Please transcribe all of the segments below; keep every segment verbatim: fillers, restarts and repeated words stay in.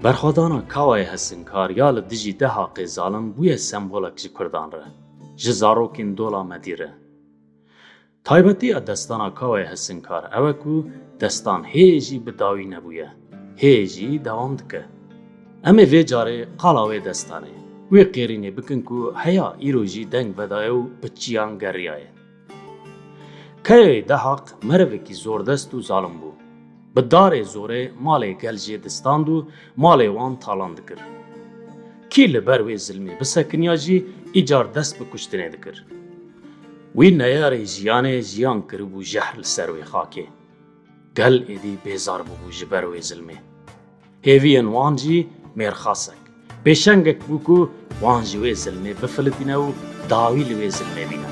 Berxwedana Kawayê Hesinkar ya li dijî Dehaqê zalim bûye sembolek ji Kurdan re, ji zarokên dola Medî re. Taybetiya destana Kawayê Hesinkar ew e ku destan hê jî bi dawî nebûye, hê jî dewam dike. Em ê vê carê qala wê destanê, wê qêrînê bikin ku heya îro jî deng vedaye û bi çiyan geriyaye. Keyeyê Dehaq merivekî zordest û zalim bû. Bi darê zorê malê gel jê distand û malê wan talan dikir. Kî li ber wê zilmê bisekiniya jî îcar dest bi kuştinê dikir. Wî neyarê jiyanê jiyan kiribû jehr li ser wê xakê. Gel êdî bêzar bûbû ji ber wê zilmê. Hêviyên wan jî mêrxasek, pêşengek bû ku wan ji wê zilmê bifilitîne û dawî li wê zilmê bîne.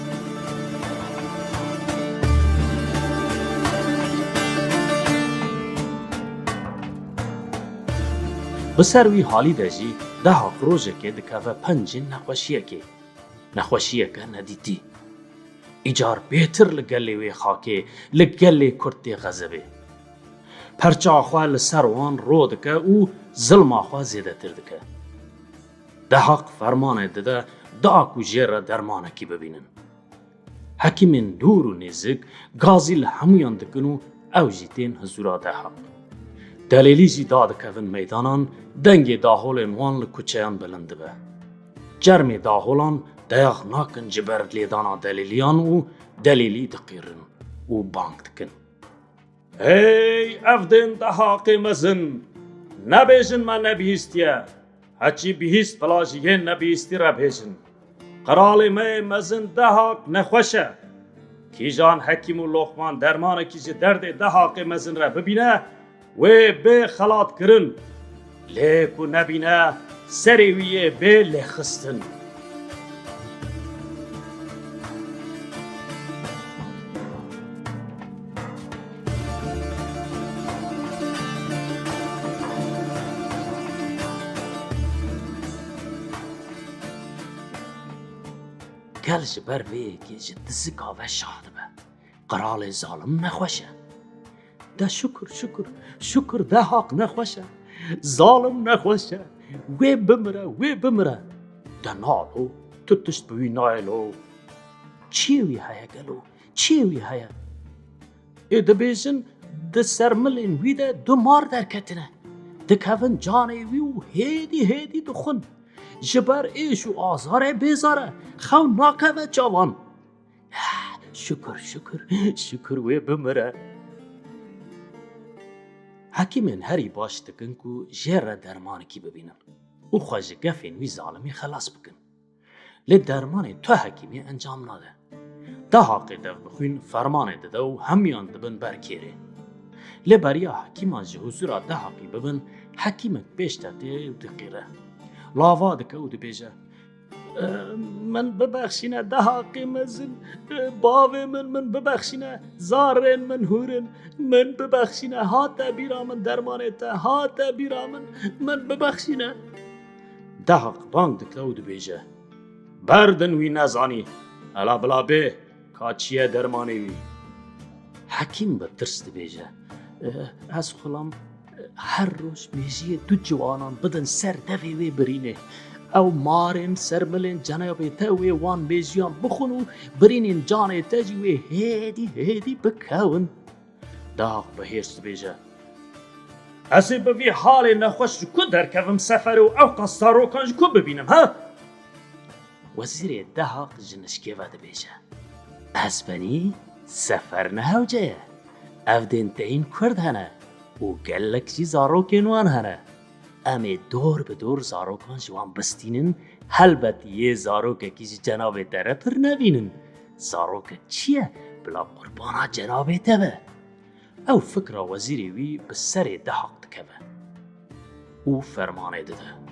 Bi ser wî halî de jî Dehaq rojekê dikeve pencên nexweşiyekê. Nexweşiyeke nedîtî. Îcar bêtir li gelê wê xakê, li gelê Kurd tê xezebê. Perça xwe li ser wan ro dike û zilma xwe zêdetir dike. Dehaq fermanê dide da ku jê re dermanekî bibînin. Hekîmên dûr û nêzik gazî li hemûyan dikin û ew jî tên hizûra Dehaq. Delêlî jî dadikevin meydanan, dengê daholên wan li kuçeyan bilind dibe. Çermê daholan deyax nakin ji ber lêdana delêliyan û delêlî diqîrin û bang dikin. Hey evdên Dehaqê mezin! Nebêjin me nebihîstiye. Heçî bihîst bila ji yên nebihîstî re bêjin. Qiralê me yê mezin Dehaq nexweş e. Kîjan hekîm û loqman dermanekî ji derdê Dehaqê mezin re bibîne, wê bê xelatkirin. Lê ku nebîne, serê wî yê bê lêxistin. Gel ji ber vê yekê ji dizika ve şah dibe. Qiralê zalim nexweş e. De şukur, şukur, şukur Dehaq nexweş e. Zalim nexweş e. Wê bimire, wê bimire. De na lo, tu tişt bi wî nayê lo. Çiyê wî heye gelo? Çiyê wî heye? Ê dibêjin, di sermilên wî de du mar derketine. Dikevin canê wî û hêdî hêdî dixwin. Ji ber êş û azarê bêzar e. Xew nakeve çavan. Şukur, şukur, şukur wê bimire. Hekîmên herî baş dikin ku jê re dermanekî bibînin û xwe ji gefên wî zalimî xelas bikin. Lê dermanê tu hekîmî encam nade. Dehaqê dev bi xwîn fermanê dide û hemiyan dibin ber kêrê. Lê beriya hekîman ji huzûra Dehaqî bibin, hekîmek pêş de tê û diqîre. Lava dike û dibêje, Min bibexşîne Dehaqê mezin, bavê min, min bibexşîne, zarên min hûr in, min bibexşîne, hate bîra min dermanê te, hate bîra min, min bibexşîne. Dehaq bang dike û dibêje, Berdin wî nezanî, hela bila bê, ka çi ye dermanê wî. Hekîm bi tirs dibêje, Ez xulam her roj mêjiyê du ciwanan bidin ser devê wê birînê. Ew marên sermilên cenabê te wê wan mêjiyan bixwin û birînên canê te jî wê hêdî hêdî bikewin. Dehaq bi hêrs dibêje, Ez ê bi vî halê nexweş ji ku derkevim seferê û ew qas zarokan ji ku bibînim, ha? Wezîrê Dehaq ji nişkê ve dibêje, Ez benî sefer ne hewce ye. Evdên te yên Kurd hene û gelek jî zarokên wan hene. Em ê dor bi dor zarokan ji wan bistînin, helbet yê zarokekî ji cenabê te re pir nebînin. Zarokek çi ye bila qurbana cenabê te be? Ew fikra wezîrê wî bi serê Dehaq dikeve û fermanê dide.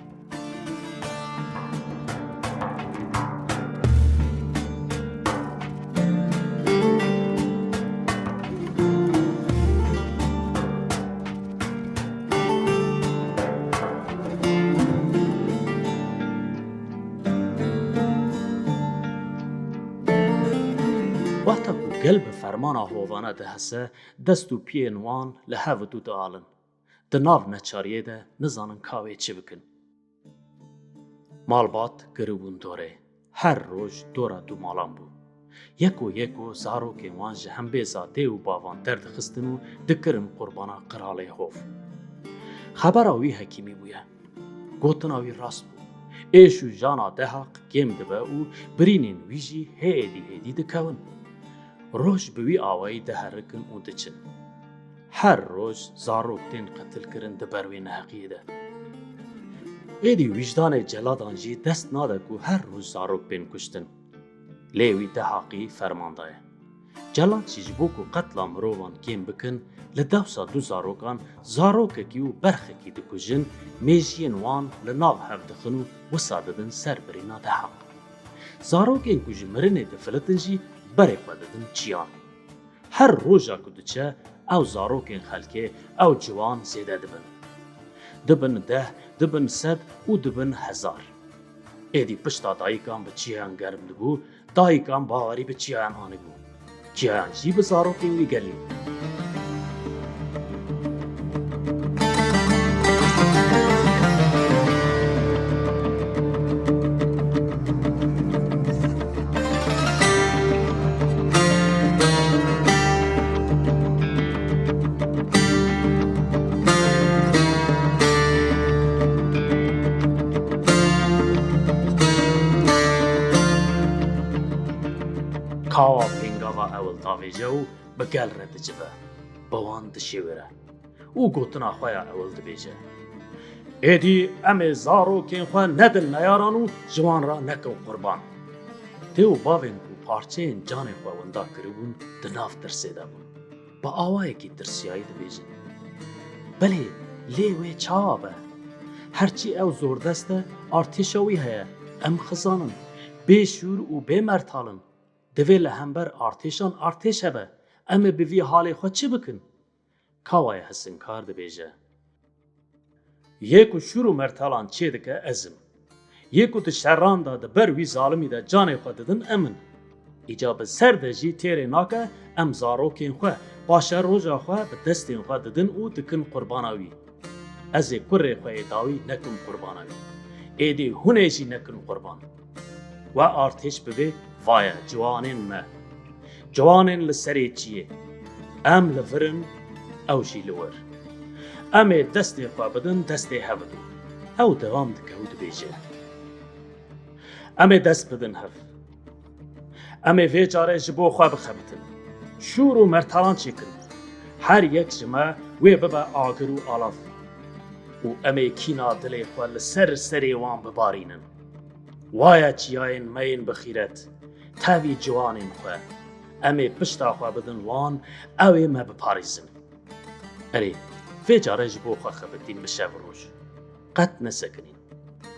Wexta ku gel bi fermana hovane dihese, dest û piyên wan li hev û dû dialin. Di nav neçariyê de nizanin ka wê çi bikin. Malbat kiribûn dorê. Her roj dora dûmalan bû. Yeko yeko zarokên wan ji hembêza dê û bavan derdixistin û dikirin qurbana qiralê hov. Xebera wî hekîmî bûye. Gotina wî rast bû. Êş û jana Dehaq kêm dibe û birînên wî jî hêdî hêdî dikewin. Roj bi wî awayî diherikin û diçin. Her roj zarok tên qetilkirin di ber wê neheqiyê de. Êdî wijdanê celadan jî dest nade ku her roj zarok bên kuştin. Lê wî Dehaqî ferman daye. Celad jî ji bo ku qetla mirovan kêm bikin, li dewsa du zarokan zarokekî û berxekî dikujin, mêjiyên wan li nav hev dixin û wisa didin ser birîna Dehaq. Zarokên ku ji mirinê difilitin jî berê xwe didin çiyan. Her roja ku diçe, ew zarokên xelkê, ew ciwan zêde dibin. Dibin deh, dibin sed û dibin hezar. Êdî pişta dayikan bi çiyayan germ dibû, dayikan bawerî bi çiyayan anîbû. Çiyayan jî bi zarokên wî gelî. Kawa pêngava ewil davêje û bi gel re dicive, bi wan dişêwire û gotina xwe ya ewil dibêje. Êdî em ê zarokên xwe nedin neyaran û ji wan re nekin qurban. Dê û bavên ku parçeyên canê xwe winda kiribûn, di nav tirsê de bûn. Bi awayekî tirsiyayî dibêjin. Belê, lê wê çawa be? Herçî ew zordest e, artêşa wî heye, em xizanin, bê şûr û bê mertal in. Divê li hember artêşan artêş hebe. Em ê bi vî halê xwe çi bikin? Kawayê hesinkar dibêje. Yê ku şûr û mertalan çêdike ez im. Yê ku di şeran de di ber wî zalimî de canê xwe didin em in. Îca bi ser de jî têrê nake, em zarokên xwe, paşeroja xwe bi destên xwe didin û dikin qurbana wî. Ez ê kurê xwe yê dawî nekim qurbana wî. Êdî hûn ê jî nekin qurban. We artêş bibê, va ye, ciwanên me. Ciwanên li serê çiyê. Em li vir in, ew jî li wir. Em ê destê xwe bidin destê hev. Ew dewam dike û dibêje. Em ê dest bidin hev. Em ê vê carê ji bo xwe bixebitin. Şûr û mertalan çêkin. Her yek ji me wê bibe agir û alav. Û em ê kîna dilê xwe li ser serê wan bibarînin. Waya çiyayên me yên bi xîret, tevî ciwanên xwe, em ê pişta xwe bidin wan, ew ê me biparêzin. Erê, vê care ji bo xwe xebitîn bi şev roj. Qet nesekinîn.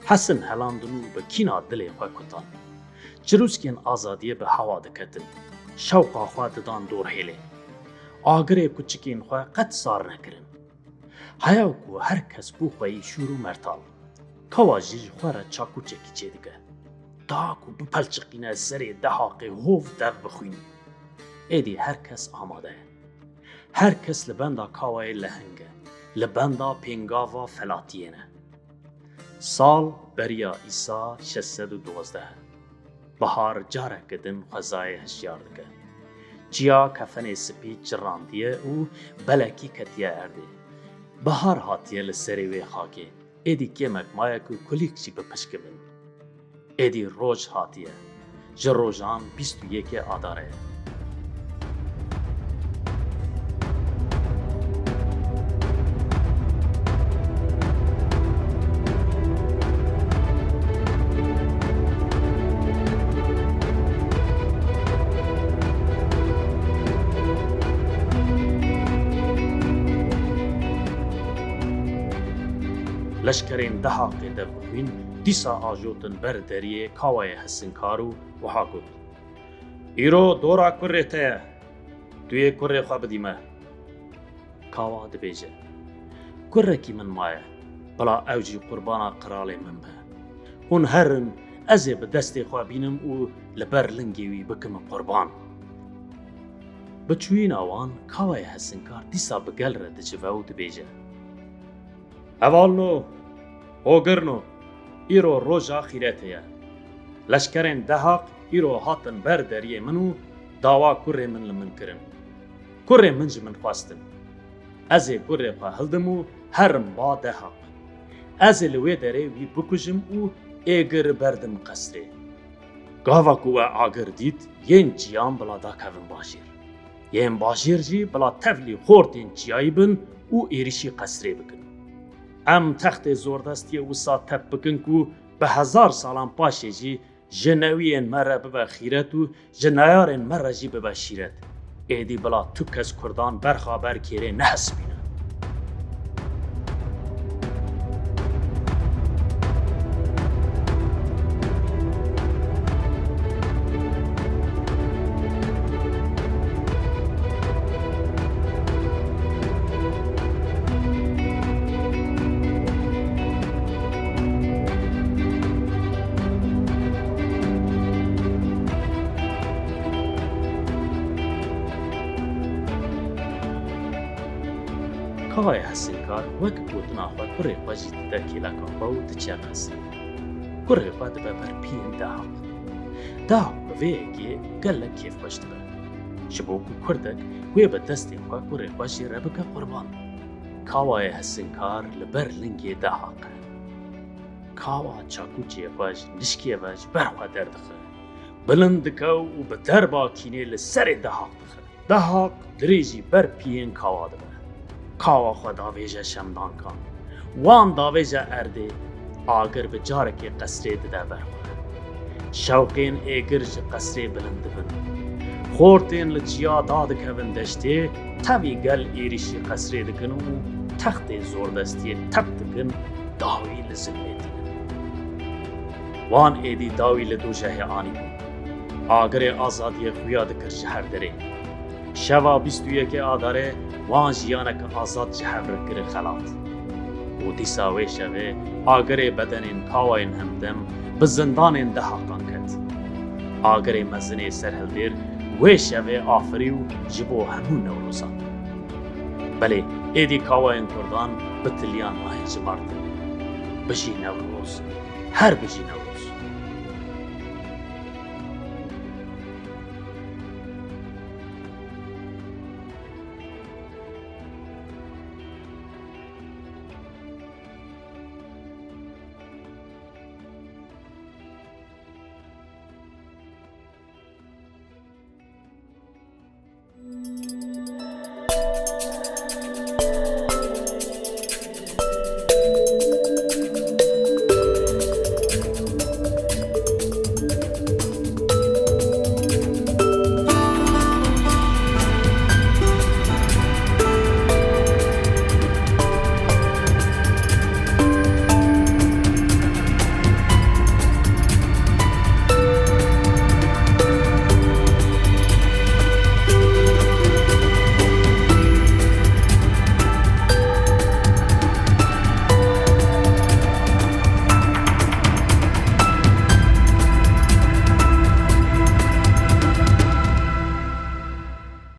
Hesin helandin û bi kîna dilê xwe kutan. Çirûskên azadiyê bi hewa diketin. Şewqa xwe didan dorhêlê. Agirê kuçikên xwe qet sar nekirin. Heya ku her kes bo xwe yî şûr û mertal. Kawa jî ji xwe re çakûçekî çêdike. Da ku bipelçiqîne serê Dehaqê hov dev bixwînî. Êdî her kes amade ye. Her kes li benda kawayê leheng e, li benda pêngava felatiyê ne. Sal beriya îsa şeş sed û duwazdeh e. Bihar careke din xwezayê hişyar dike. Çiya kefenê spî çirandiye û belekî ketiye erdê. Bihar hatiye li serê wê xakê. Êdî kêmek maye ku kulîlk jî bipişkivin. Êdî roj hatiye. Ji rojan bîst û yekê Adarê ye. Leşkerên Dehaqê dev bixwîn dîsa ajotin ber deriyê kawayê hesinkar û wiha got, Îro dora kurê te ye. Tu yê kurê xwe bidî me. Kawa dibêje, Kurekî min maye, bila ew jî qurbana qiralê min be. Hûn herin, ez ê bi destê xwe bînim û li ber lingê wî bikim qurban. Bi çûyîna wan, kawayê hesinkar dîsa bi gel re dicive û dibêje, Hevalno, hogirno, îro roja xîretê ye. Leşkerên Dehaq îro hatin ber deriyê min û dawa kurê min li min kirin. Kurê min ji min xwestin. Ez ê kurê xwe hildim û herim ba Dehaq. Ez ê li wê derê wî bikujim û êgir berdim qesrê. Gava ku we agir dît, yên çiyan bila dakevin bajêr. Yên bajêr jî bila tevlî xortên çiyayî bin û êrîşî qesrê bikin. Em textê zordestiyê wisa tep bikin ku bi hezar salan paşê jî ji newiyên me re bibe xîret û ji neyarên me re jî bibe şîret. Êdî bila tu kes kurdan berxa ber kêrê nehesibîne. Kayê Hesinkar wek gotina xwe kurê xwe jî dide kêleka xwe û diçe qesrê. Kurê xwe dibe ber piyên Dehaq. Dehaq bi vê yekê gelek kêfxweş dibe. Ji bo ku kurdek wê bi destên xwe kurê xwe jê re bike qurban. Kawayê Hesinkar li ber lingê Dehaq e. Kawa çakûçê xwe ji nişkê ve ji ber xwe derdixe. Bilind dike û bi derba kînê li serê Dehaq dixe. Dehaq dirêjî ber piyên kawa dibe. Kawa xwe davêje şemdankan. Wan davêje erdê, agir bi carekê qesrê dide ber xwe. Şewqên êgir ji qesrê bilind dibin. Xortên li çiya dadikevin deştê, tevî gel êrîşî qesrê dikin û textê zordestiyê tep dikin, dawî li zilmê tînin. Wan êdî dawî li dojehê anîbûn. Agirê azadiyê xuya dikir ji her derê. Şeva bîst û yekê Adarê wan jiyaneke azad ji hev re kirin xelat. Û dîsa wê şevê agirê bedenên kawayên hemdem bi zindanên Dehaqan ket. Agirê mezinê serhildêr wê şevê afirî û ji bo hemû Newrozan. Belê, êdî kawayên kurdan bi tiliyan nayên jimartin. Bijî Newroz, her bijî Newroz.